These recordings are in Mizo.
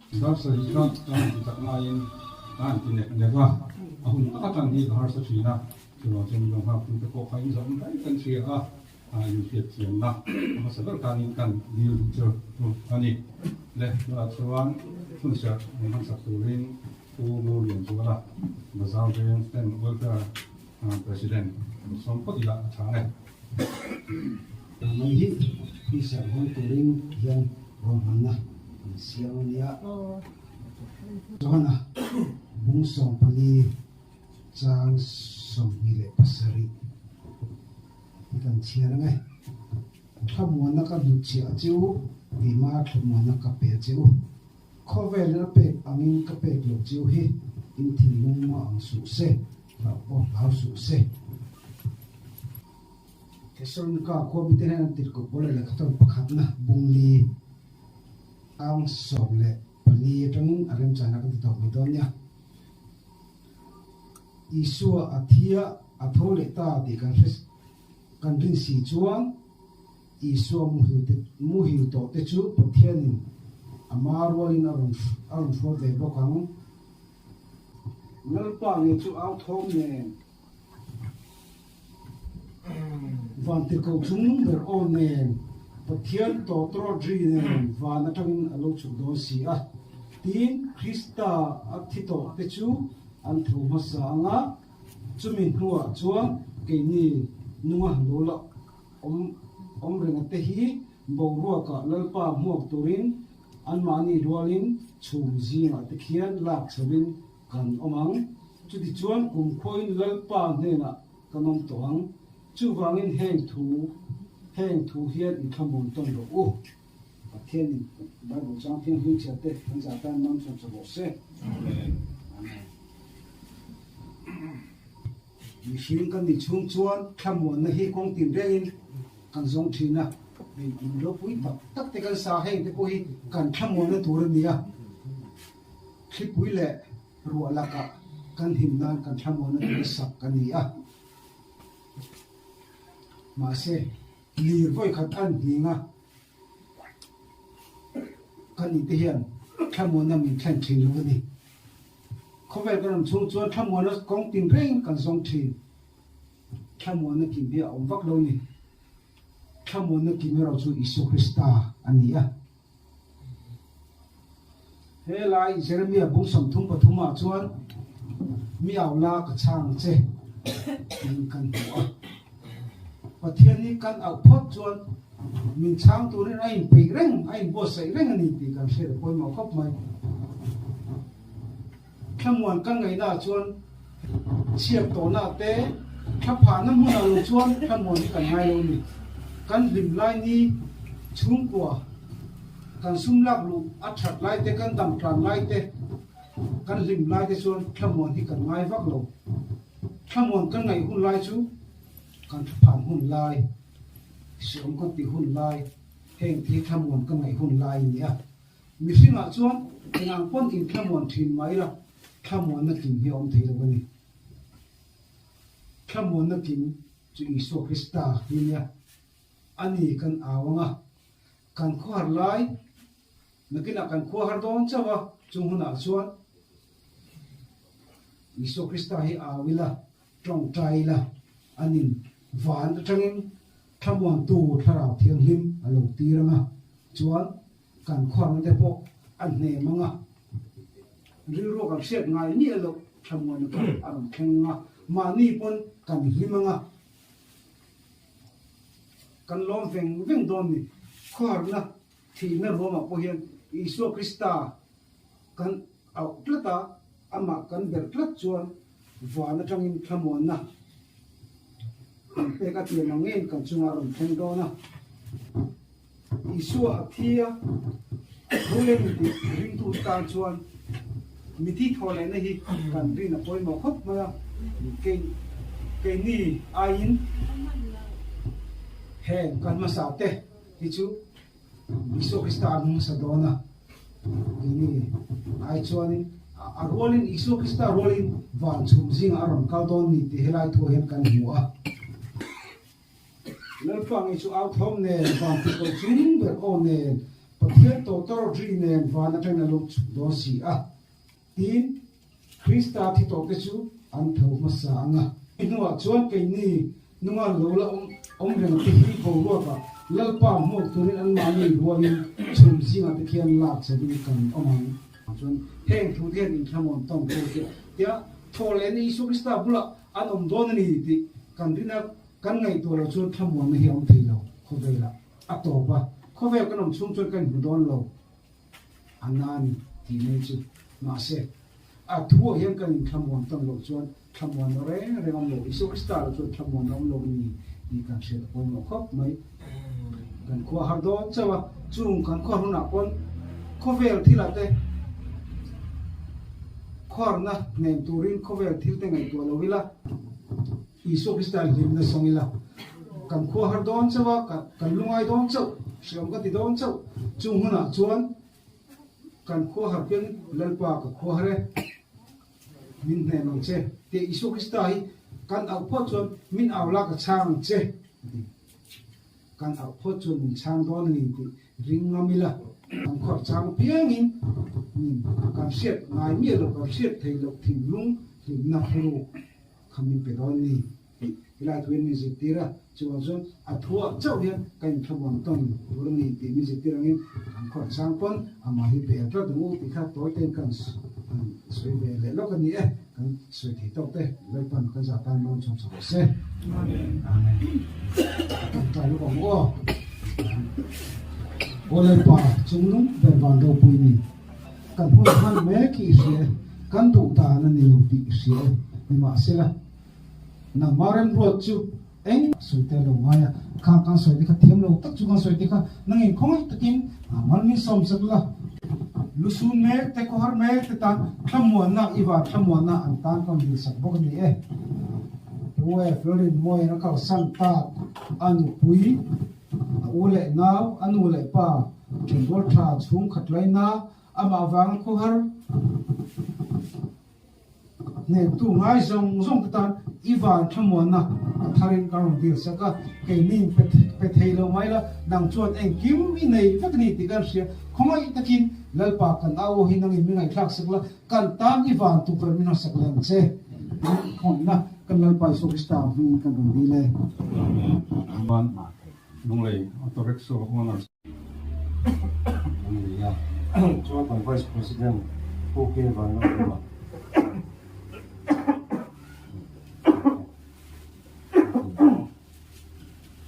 Dar sarih kha ka han ti chak laiin ka han ti nek nek a, a hun taka tan hi ka harsa thin a, chuvang chuan min lo nghaktute pawh kha in zawm daih kan hria a, inhriat thiamna a hmasa ber khanin kan dil duh chu a ni. Le, tunah chuan hun serh min hmansak turin Pu Ngurlianzuala, Bazar Veng Stand Welfare President sawm phawt ila a tha e. Mai hi hmisa hawn turin hian ruahmanna an siam a nia. Johana bung 14 chang 27 hi kan chhiar ang e. Thlamuanna ka hnutchhiah che u, keimah thlamuanna ka pe che u. Khawvelin a pek angin ka pek lo chiu hi in thinlung mah ang suh se, hlauh pawh hlau suh se. Thesalonika khua mite hian an tirhkoh pawl leh lehkhathawn pakhatna bungli ang 14 atangin a remchana kan ti tawk mai dawn nia. Isua a thia a tho leh ta tih kan hre kan rin si chuan Isua muhil tawh te chu Pathianin a ma rualin a rawn a rawn hruai ve bawk ang. Lalpa nge chu au thawm nen Vantirhkoh chung ber aw nen Pathian tawtrawt ri nen van atangin a lo chhuk dawn si a. Tin, Krista a thi tawh te chu an tho hmasa ang a, chumi hnuah chuan keini nunga lo la Awm awm renga te hi boruakah Lalpa hmuak turin anmahni rualin chhum zingah te khian lak chhoin kan awm ang. Chutichuan kumkhuain Lalpa hnenah kan awm tawh ang. Chuvangin heng thu heng thu hian inthlamuan tawn rawh u. Pathianin Bible chang thianghlim chhiar te kan zah tan mam chhawm chawp rawh se. Amen. Mihring kan nih chhung chuan thlamuanna hi kawng tin rengin kan zawng thin a, hei in ropui tak tak te kan sa heng te pawh hi kan thlamuanna tur a ni a, thlipui leh ruah lakah kan him nan kan thlamuanna tur a sak a ni a. Mahse, lir vawi khat an hning a, kan nih te hian thlamuanna min thlen thin lo a ni. Khawvel kan awm chhung chuan thlamuanna kawng tin reng kan zawng thin. Thlamuanna kim hi a awm vak lo ni. Thlamuanna kim erawh chu Isua Krista a ni a. He lai Jeremia bung 33 ah chuan mi au la ka chhang che tiin kan hmu a. Pathian hi kan auh phawt chuan min chhang turin a inpeih reng, a inbuatsaih reng a ni tih kan hriat a pawimawh khawp mai. Thlamuan kan ngaihnaah chuan chhiat tawhnaah te, thlaphahna hmunah lo chuan thlamuan hi kan ngai lo a ni. Kan hlim lai ni chhungkua, kan sum lak luh a that lai te, kan dam tlan lai te, kan hlim lai te chuan thlamuan hi kan ngai vak lo. Thlamuan kan ngaih hun lai chu kan thlaphan hun lai, hriawm kan tih hun lai, heng te hi thlamuan kan ngaih hun lai a ni a. Mihringah chuan engang pawn inthlamuan thin mai la, thlamuanna kim hi a awm thei lo a ni. Thlamuanna kim chu Isua Krista hi a nia. A ni kan au ang a, kan khuahar lai, nakinah kan khuahar dawn chauh a, chung hunah chuan Isua Krista hi au ila, tawngtai ila, anin van atangin thlamuantu Thlarau Thianghlim a lo tir ang a, chuan Kan khuarna te pawh a hnem ang a, rilru kan hriat ngai miah loh thlamuanna kha a rawn thleng ang a, mahni pawn kan hlim ang a, kan lawm veng veng dawn ni. Khuarna thihna ruamah pawh hian Isua Krista kan auh tlat a, amah kan berh tlat chuan van atangin thlamuanna kan pek a tiam ang ngeiin kan chungah a rawn thleng dawn a. Isua a thi a, Rulen tih ringtu tan chuan mithi thaw lehna hi kan rin a pawimawh khawp mai a, kei keini aiin heng kan hmasa te hi chu Isua Krista an hmasa dawn a, keini ai chuanin a rualin Isua Krista rualin van chhum zingah a rawn kal dawn ni tih helai thu hian kan hmu a. Lalpa ngei chu au thawm nen, van ti ko chung ber aw nen, Pathian tawtawrawt ri nen van atangin a lo chhuk dawn si a. Tin, Krista thi tawhte chu an tho hmasa ang a. I hnuah chuan keini nunga lo la awm reng te hi boruakah Lalpa hmuak turin anmahni rualin chhum zingah te khian lak chovin kan awm ang. Chuan heng thu te hian inthlamuan tawng tu te tia thaw leh ni Isua Krista bulah an awm dawn a ni tih kan rin a, kan ngaihtuah loh chuan thlamuanna hi a awm thei lo khawvelah a tawp a, khawvel kan awm chhung chuan kan inhmu dawn lo. A nan tih mai chu. Mahse, a thuah hian kan inthlamuan tawn loh chuan thlamuan reng reng awm lo. Isua Krista lo chuan thlamuan a awm lo a ni tih kan hriat a pawimawh khawp mai. Kan khua har dawn chauh a, chung kan khua hunah pawn khawvel thilah te khuarna hnem turin khawvel thil te ngaihtuah lo ila, Isua Krista hlimna sawng ila, kan khua har dawn chauh a, kan lungai dawn chauh, hreawm ka ti dawn chauh. Chung hunah chuan kan khua har piang Lalpa ka khua har e, min hnen ang che tih Isua Krista hi kan auh phawt chuan min au la ka chhang ang che a ti. Kan auh phawt chuan min chhang dawn a ni tih ring ngam ila, kan khuar chang piangin min kan hriat ngai miah loh, kan hriat theih loh thinlung hlimna ruk kha min pe dawn ni tih helai thu hian min zirtir a, chuvang chuan a thuah chauh hian ka inthlamuan tawn tur a ni tih min zirtir angin kan khawrh chang pawn amah hi bel tlat ang u tih kha tawi ten kan sawi ve leh lawk a ni e, kan sawi thei tawk te Lalpan kan zah tan dawn chhawm chho rawh se. Amen. Tawngtai lawk ang u aw. Aw Lalpa chungnung ber van ropui ni. Kan hun hman mek hi i hria e, kan duh dan a ni lo tih i hria e, nimahsela, nangmah remruat chu eng sawi te lo ngai a, khang kan sawi te kha thiam lo tak chu kan sawi te kha nangin khawngaih takin mal min sawm sak la, lusun mek te khawhar mek te tan thlamuanna i van thlamuanna an tan ka rawn dil sak bawk a ni e. Pu e, Florin Mawian a kalsan tak a nupui, a u leh nau, a nu leh pa, Ṭhenrual ṭha chhung khat laina amah vanga khawhar hnehtu ngai zawng zawng te tan i van thlamuanna a tharin ka rawn dil sak a, keini pe thei lo mai la, nang chuan engkim i nei vek a ni tih kan hria. Khawngaih takin Lalpa kan au aw hi nangin mi ngaihthlak sak la, kan tan i van tukverh min rawn sak leh ang che. Khawngaihna kan Lalpa Isua Krista hmingin kan rawn dil e. Amen. Lunglei Auto Rickshaw Owners an ni a, chuan kan Vice President Pu K Vanlalhlua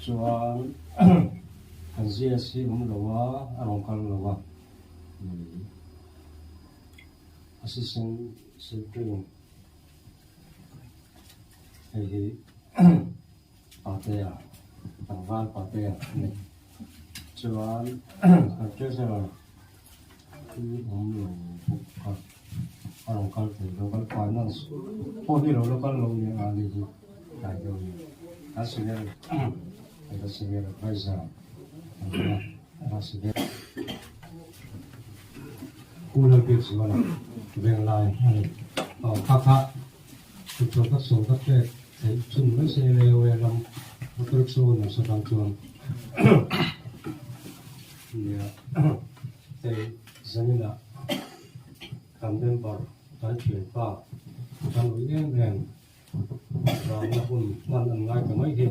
chuan kan GS hi awm lo a, a rawn kal lo a, Assistant Secretary hei hi Patea, tlangval Patea a ni. Chuan kan treasurer hi awm lo bawk a, a rawn kal thei lo, kan finance pawh hi lo la kal lo nia a ni hi tlai deuh a ni. Kan senior kan senior advisor a ni a, a senior Pu Lalbiakzuala Venglai a ni. Aw kha kha Chutchuan ka sawi ka pek theih chhun mai se railway lam motor rickshaw nasa tan chuan nia hei zaninah kan member kan thianpa kan ui em em vanna hun hman an ngai ta mai hi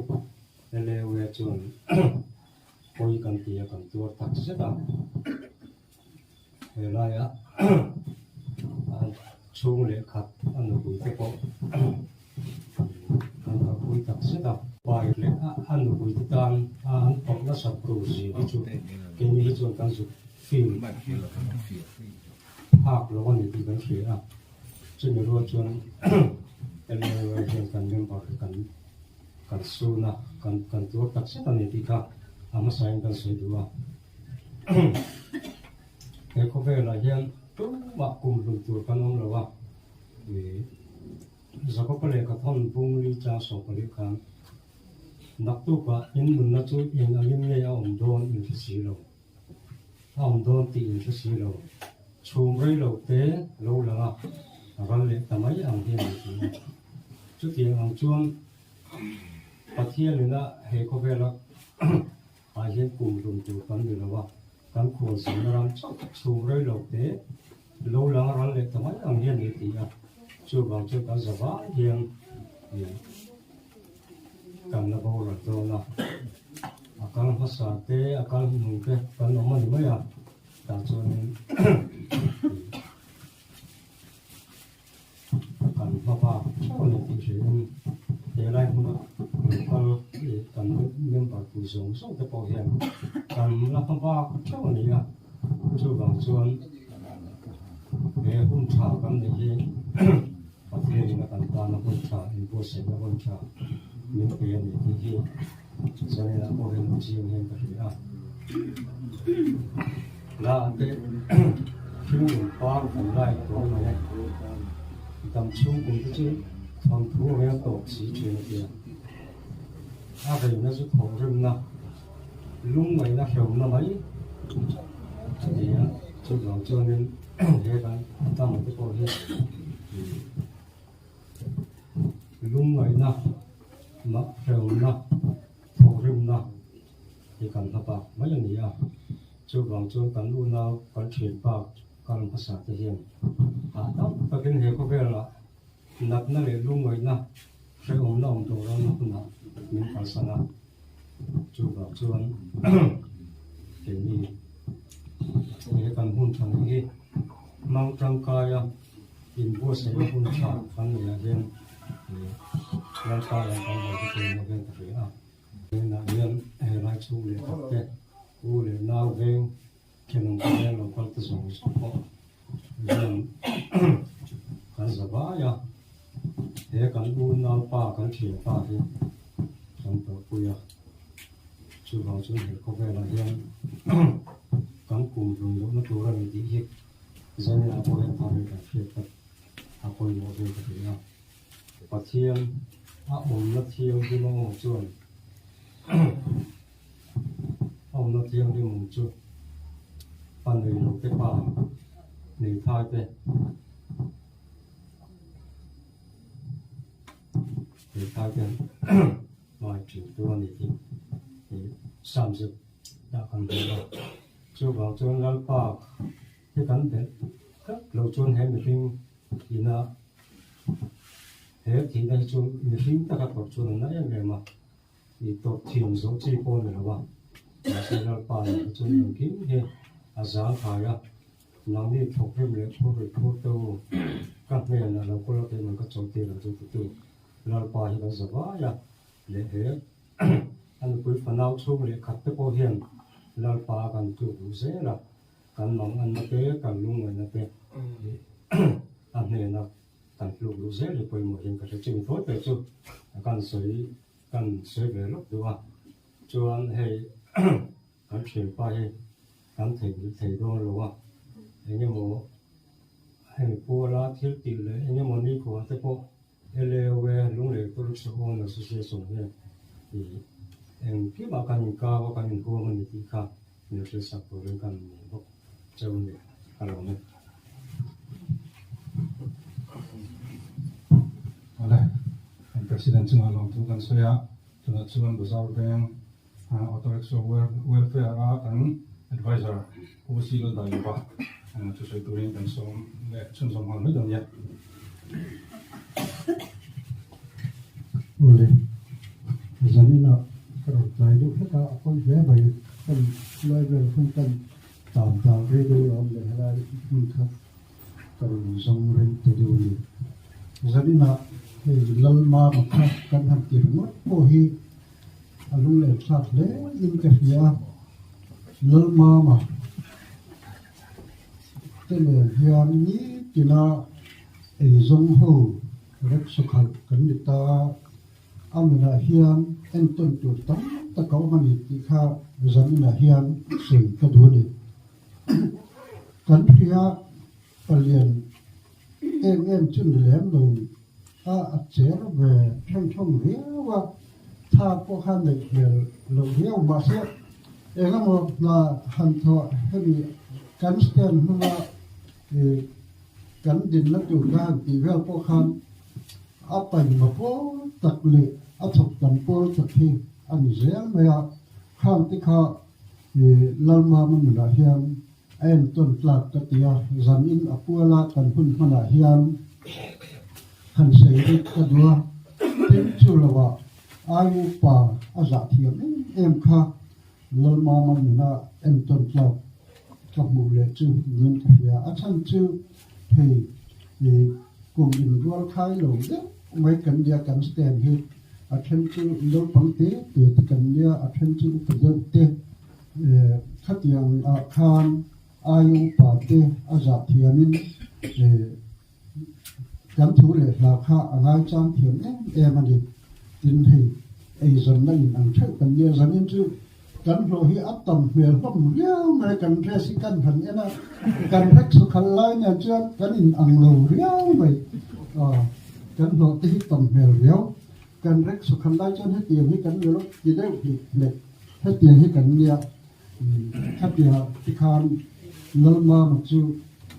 railway chuan pawi kan ti a kan tuar tak zet a. Helaia an chhung leh khat a nupui te pawh an kalpui tak zet a. Pai leh a nupui te tan a an tawrh nasat tur zir hi chu keini hi chuan kan zuk feel phak lo a ni tih kan hria a. Chumi rual chuan LAY hian kan member hi kan kan sun a, kan kan tuar tak zet a ni tih kha a hmasain kan sawi duh a. He khawvelah hian tumah kum hlum tur kan awm lo a, ih Jakob-a lehkha thawn bung li chang 14 khan naktukah in nunna chu eng angin nge a awm dawn in hre si lo, a awm dawn tih in hre si lo, chhum rei lo te lo lang a, a ral leh ta mai ang hi a ni ti a. Chutiang ang chuan Pathianina he khawvela Ah hian kum hlum tur kan ni lo a. Kan khualzinna ram chauh chhung rei lo te lo lang ral leh ta mai ang hi a ni ti a, chuvang chuan kan za vai hian kan la boral dawn a, a kal hmasa te a kal hnuhnung te kan awm a ni mai a, tah chuanin Kan hma bak theuh a ni tih hriain he lai hmuna local leh kan member pui zawng zawng te pawh hian kan la hma bak theuh a ni a, chuvang chuan he hun tha kan neih hi Pathianin a kan tana hun tha inbuatsaihna hun tha min pe a ni tih hi zaninah pawh hian awm chiang hian ka hria a. La te hringnun par kan lai tawh mai a, dam chhung kum te chu thawnthu a rel tawp si thin a tia. A reina chu thawhrimna, lungngaihna hremna mai a ni a, chuvang chuanin he kan dam te pawh hi lungngaihna, hremna, thawhrimna hi kan hla bak mai a ni a, chuvang chuan kan unau kan thian bak kal hmasa te hian hahdam takin he khawvelah natna leh lungngaihna hrehawmna awm tawh lohna hunah min kalsan a, chuvang chuan keini he kan hun tha nei hi hmang tangkaia inbuatsaihna hun tha kan neihah hian Lalpa lam kan hawi te pawhin a veng ta hle a. Tunah hian he lai chhung leh khat te, u leh nau veng, thenawm te veng lo kal te zawng zawng pawh hian kan za vai a, he kan u nau pa kan thian pa hi kan tawrhpui a, chuvang chuan he khawvelah hian kan kum hlum lohna tur a ni tih hi zaninah pawh hian thar hi kan hriat tak a pawimawh ve ka ti a. Pathian a awmna thianghlim a awm chuan a awmna thianghlim awm chu pa nei lo te pa nei thai te nei thai te hmai thin tu a ni tih hi Psalm zet dah kan hmu a. Chuvang chuan Lalpa hi kan belh tlat lo chuan he mihring ina He thihna hi chu mihring taka tawrh chuan a na em em a, i tawrh thiam zawh chi pawh a ni lo a, mahse Lalpa nen hi chuan engkim hi a zang khai a, nangni thawk rim leh phur ri phur te u, ka hnenah lo kawla keiman ka chawlh tir ang chu titu Lalpa hi kan za vai a, leh he a nupui fanau chhung leh khat te pawh hian Lalpa a kan tluk duh zel a, kan manganna te, kan lungngaihna te a hnena kan tluk luh zel hi pawimawh hian ka hre chimi thawi te chu kan sawi kan sawi ve lawk duh a, chuan hei kan thianpa hi kan theihnghilh thei dawn lo a, eng emaw hemi puala thil tih leh eng emaw nikhua te pawh LAOA Lunglei Tourist Owner Association hian ih engkimah kan inkau a kan inhuam a ni tih kha min hrilhsak turin kan ni bawk cheu a ni ka lo ni. Awle, kan President chungah lawmthu kan sawi a, tunah chuan Bazar Veng Auto Rickshaw Welfare a kan Advisor Pu Silo Dailova thusawi turin kan sawm leh chhunzawm nghal mai dawn nia. Awle, zaninah ka rawn tlai deuh hlek a, a pawi hle mai, kan lai vel hun kan tan dan rei deuh lo awm leh helai hmun kha ka rawn zawng rei ta deuh a ni. Zaninah hei Lalmama kha kan han ti ringawt pawh hi A lunglen thlak hle in ka hria. Lalmama te nen hian nitina eizawng ho rek sawkhalh kan ni ta. A nunah hian entawn tur tam tak a awm a ni tih kha zaninah hian sawi ka duh a ni. Kan hria palian em em chu ni lem lo. A a cher ve ṭhen ṭhawng viau a, tha pawh kha neih hmel loh viau mahse eng emaw hna han thawh hemi kan stand hnunga ih kan dinna tur kha han tih vel pawh khan a paima pawl tak leh a thawk tam pawl tak hi a ni zel mai a, khang te kha. Lalmama nunah hian a entawn tlak ka ti a, zanin a puala kan hun hmanah hian han sei rik ka duh a, tin chu lovah ai upa a zah thiam em em kha Lalmama nuna entawn tlak ka hmuh leh chu niin ka hria. A chhan chu hei kum inrual khai lo deuh mai kan nia kan stand hi a then chu naupang te te te kan nia a then chu upa deuh te khatiang ah khan ai upa te a zah thiamin Kan thu leh hla kha a ngaichang thiam em em a ni. Tin, hei eizawnna in ang theuh kan nia, zanin chu kan hlawh hi a tam hmel hlawm riau mai, kan dress hi kan han en a, kan rek sukhal lai nen chuan kan in ang lo riau mai, kan hlawh te hi tam hmel riau, kan rek sukhal lai chuan hetiang hi kan ni lo ti deuh hnih hlek, hetiang hi kan nia. Khatia tikhan Lalmama chu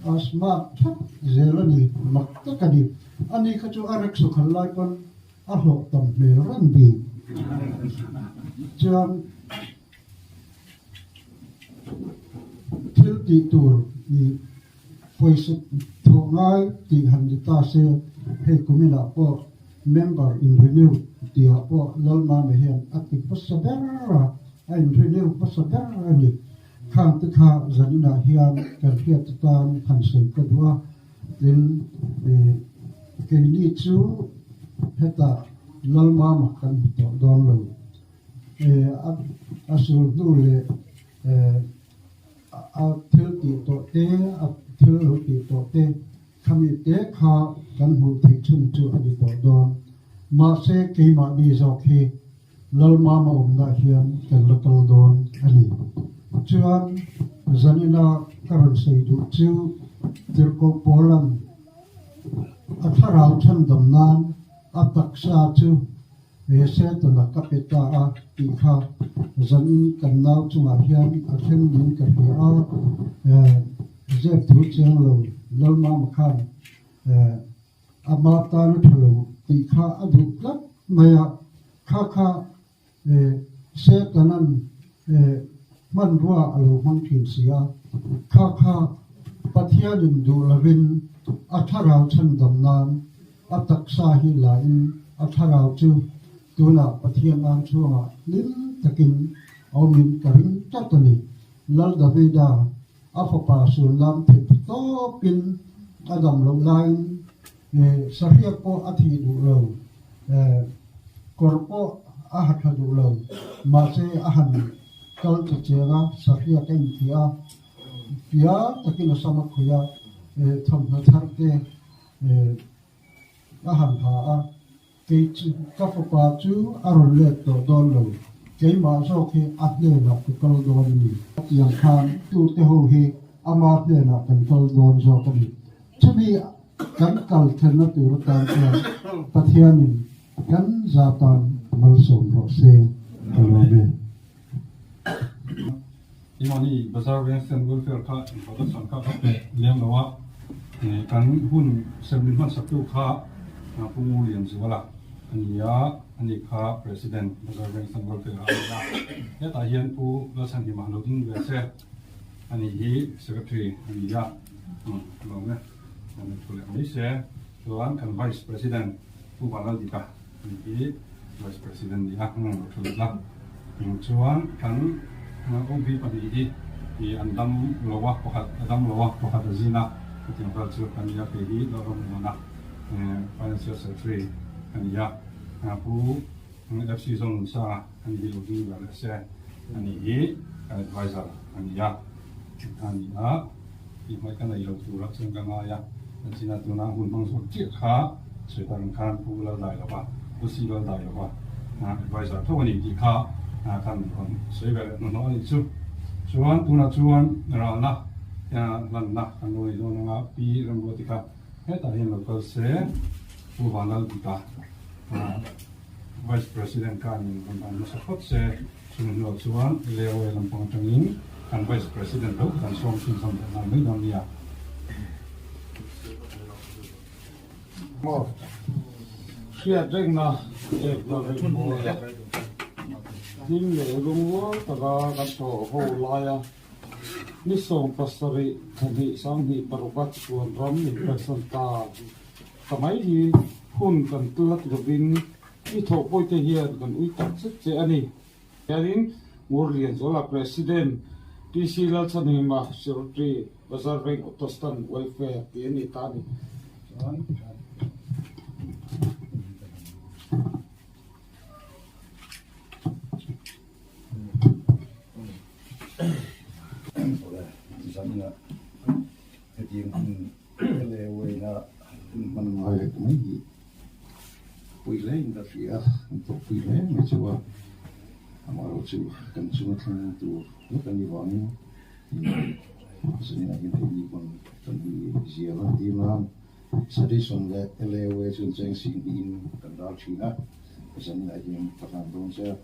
a smart thlap zel a ni, mak tak a ni. Ani kha chu a rek sawkhal lai pawn a hlawh tam hmel reng bik. Chuan thil tih tur i pawisa thawh ngai tih han ni ta se, hei kuminah pawh member in renew tihah pawh Lalmama hian a ti hmasa ber a, a in renew hmasa ber a ni. Khang te kha zaninah hian kan hriat atan han sawi ka duh a, tin keini chu hetah Lalmama kan hmu tawh dawn lo. A sul hnu leh A thil tih tawh te, a thil lo tih tawh te, khami te kha kan hmuh theih chhun chu a ni tawh dawn. Mahse, keimahni zawk hi Lalmama awmnah hian kan la kal dawn a ni. Chuan, zanina ka rawn sawi duh chu Tirhkoh Paula'n a thlarau chhandam nan a taksa chu He Setana ka pe ta a tih kha zanin kan nau chungah hian a thleng niin ka hria a, zep thu chiang lo Lalmama khan ama tan a tha lo tih kha a duh tlat mai a, kha kha Setanan hmanrua a lo hmang thin si a, kha kha Pathianin duh lovin a thlarau chhandam nan A taksa hi la in a thlarau chu tunah Pathian ang chhungah hlim takin a awmin ka ring tlat a ni. Lal Davida a fapa sullam thei tawpin a dam loh laiin sahriak pawh a thih duh lo, kawr pawh a ha tha duh lo, mahse a han kal ta chiang a, sahriak a inthih a, fiah takin a sam a khawih a, thawmhnaw thar te A han ha a, kei chu ka fapa chu a rawn let tawh dawn lo, keimah zawk hi a hnenah ka kal dawn a ni. A tiang khan tute ho hi ama hnenah kan kal dawn zawk a ni. Chumi kan kal thlenna tur atan chuan Pathianin kan za tan malsawm rawh se ka lawm e. Imani Bazar Veng Stand Welfare kha introduction kha ka pe lem lo a, kan hun sem min hmansak tu kha Pu Ngu Lian Zuala a ni a, ani kha President Bazar Veng Stand Welfare a ni a, hetah hian Pu Lalchhanhima lo ding ve se, ani hi Secretary a ni a, lawm e, kan thu leh mai se, chuan kan Vice President Pu Vanlaldika ani hi Vice President ni a, lo thu leh la. Chuan kan OB pahnih hi an dam lo a, pakhat a dam lo a, pakhat a zin a, chutiang vel chu kan ni a, kei hi Lalrammuana Financial Secretary ka ni a, Pu FC Zonunsa a ni hi lo ding ve leh se, ani hi ka advisor a ni a, a ni a, tih hmaih ka nei lo tura chuan ka ngai a, china tuna hun hmang zawk chiah kha sawi tak ang khan Pu Laldailova, Pu Si Laldailova advisor tho a ni tih kha kan rawn sawi ve leh hnuhnawh a nih chu. Chuan tunah chuan ralna hlanna kan lo nei dawn anga Pi Remruati kha hetah hian lo kal se Pu Vanlalbika Vice President khan in rawn an hmasa phawt se, chumi hnuah chuan Leroy lampang atangin kan Vice President ho kan sawm chhunzawm leh nghal mai dawn nia. Maw hriat rengna ek la reng mawi a. Hlim leh lungrual taka kan thawh ho laia ni 17 thla hnih 26 a chuan ram min kalsan ta ta mai hi hun kan tlat lovin i thawhpawite hian kan ui tak zet che a ni. Hianin Ngurlianzuala President PC Lalchhanhima Secretary Bazar Veng Auto Stand Welfare tih a ni ta a ni. Chuan. Suggestion leh LAOA chuan cheng sing hnihin kan ral thin a, zaninah hian ka hlan dawn che a,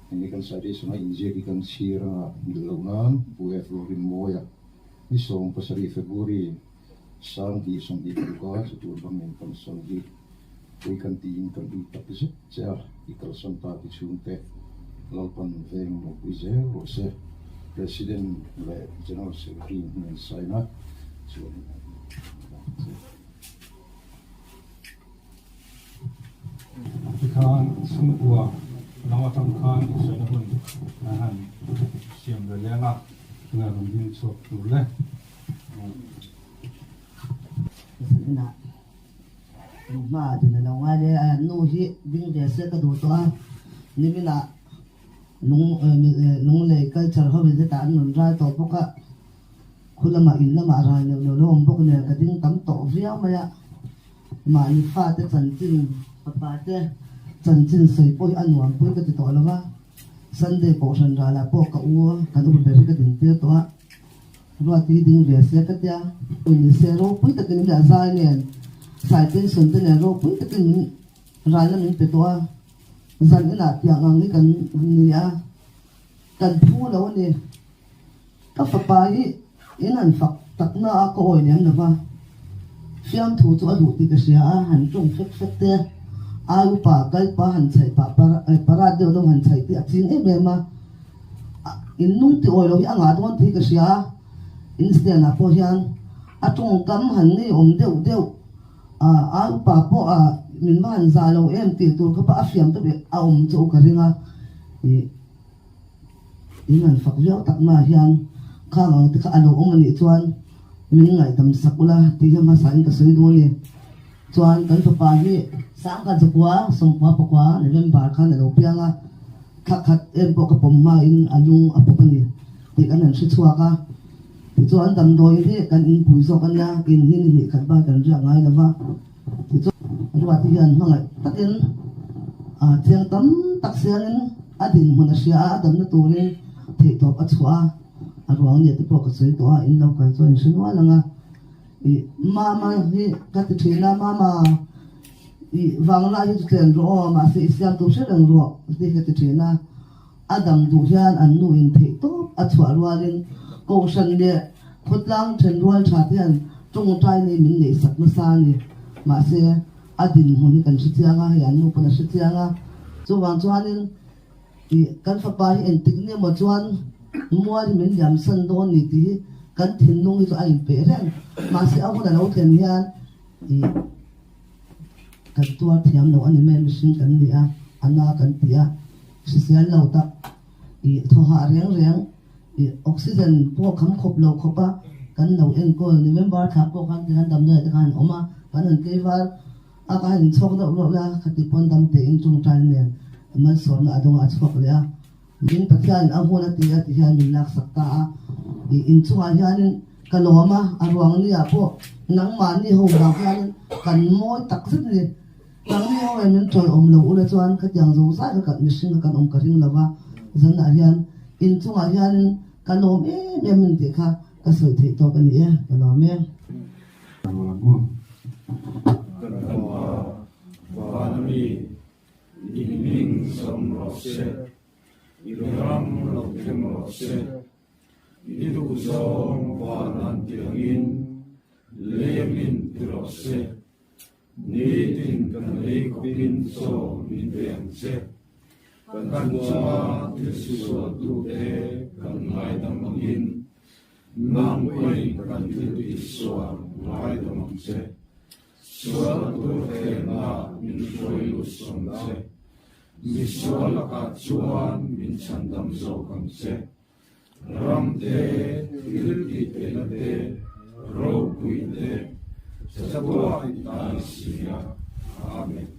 heng kan suggestion a inziak hi kan chhir anga mil loh nan Pu F. Rinmawia ni 17 February 2026 a chutur bangin kan sawi hi pui kan tiin kan ui tak zet che a, i kalsan ta ti chhungte Lalpan veng lo pui zel rawh se. President leh General Secretary hnen sign a chuan in a che. Tikhan chhungkua lam atang khan insawina hun an han siam ve leng a, tunah rawn ding chhuak tur le. Hma din a lo ngai le a nu hi ding ve se ka duh tawh a, niminah lung lunglei culture ho in hetah an rawn ral tawh bawk a, khu lamah in lamah ral neuh neuh lo awm bawk nen ka ding tam tawh viau mai a, mahni fate chanchin fapa te chanchin sawi pawh hi a nuam pui ka ti tawh lo va, Sunday kohhran ralah pawh ka u kan upa ber hi ka din tir tawh a. Ruati ding ve se ka tia. Ni se ropui takin min a zai nen sai pension te nen ropui takin min ralna min pe tawh a, zan inah tiang ang hi kan ni a, kan phu lo a ni. Ka fapa hi in han fak takna a ka awi lem lo va, fiamthu chu a duh tih ka hria a, han ṭawng fek fek te, ai upa kalpa han chhaih pah parat deuh deuh han chhaih tih a ching em em a. In nung ti awi lo hi a ngah dawn tih ka hria a, in stand ah pawh hian a tawngkam han ngei awm deuh deuh a, a upa pawh a min va han zah lo em tih tur kha pawh a hriam deuh a awm chu ka ring a, ih in han fak viau tak na hian khang ang te kha a lo awm a nih chuan min ngaihdam sak ula tih hi hmasa in ka sawi dawn a ni. Chuan kan fapa hi sangkhat zakua sawmkua pakua November khan a lo piang a. Thla khat em pawh ka pawm hmain a lung a pawp a ni tih kan han hre chhuak a. Tichuan damdawi hi kan inpui zawk a nia, in hi ni hnih khat bai kan riak ngai lo va. Tichuan Ruati hian hmangaih takin thiang tam tak siangin a dinhmun a hria a, a damna turin theihtawp a chhuah a, a ruang nia te pawh ka sawi tawh a, in lo kal chuan in hre nual ang a. Ih mama hi ka ti thin a, mama ih vangla hi chu tlen rawh aw, mahse i siam tur hre reng rawh tih ka ti thin a, a dam duh hian an nu in theih tawp a chhuah rualin kohhran leh khawtlang then rual tha te hian tawngtai nei min neih sak nasa a ni, mahse a dinhmun hi kan hre chiang a, hei an nu pawn a hre chiang a, chuvang chuanin Ih, kan fapa hi engtik ni emaw chuan mual hi min liam san dawn ni tih hi kan thinlung hi chu a inpeih reng. Mahse a hun a lo thlen hian ih, kan tuar thiam lo a ni mai, mihring kan ni a, a na kan ti a, hrisel lo tak ih, thaw hah reng reng ih, oxygen pawh kham khawp lo khawp a kan lo enkawl. November thla pawh khan tikhan damdawi te khan an awm a, kan han tleivar. A ka han inchhawk deuh reuh la, khati pawn dam tein tawngtai nen malsawmna a dawngah a chhuak leh a. Min Pathianin a hmun a ti a ti hian min laksak ta a. I inchungah hianin ka lawm a, a ruang ni ah pawh nangmahni ho vang hianin kan mawi tak zet ni. Nangni ho hian min tawlh awm lo ula chuan khatiang zo zai kha kan mihring kha kan awm ka ring lo va, zanah hian inchungah hianin ka lawm em em a ni tih kha ka sawi theih tawk a ni e, ka lawm e. Kan Pa, Vana mi, i hming zawm rawh se, i ram lo thleng rawh se, i duhzawng van an ti angin lei amin ti rawh se, nitin kan lei khawpin chaw min pe ang che. Kan chunga thil sualtute kan ngaidam angin, nang pawhin kan thil tihsual ngaidam ang che. Sual tur thlenna min hruai lut sawm che. Mi sual lakah chuan min chhandam zawk ang che. Ram te, thil tihtheihna te, ropui te, chatuah i ta ni si a. Amen.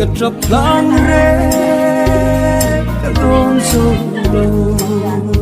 Ka trap lang re ka don so lo.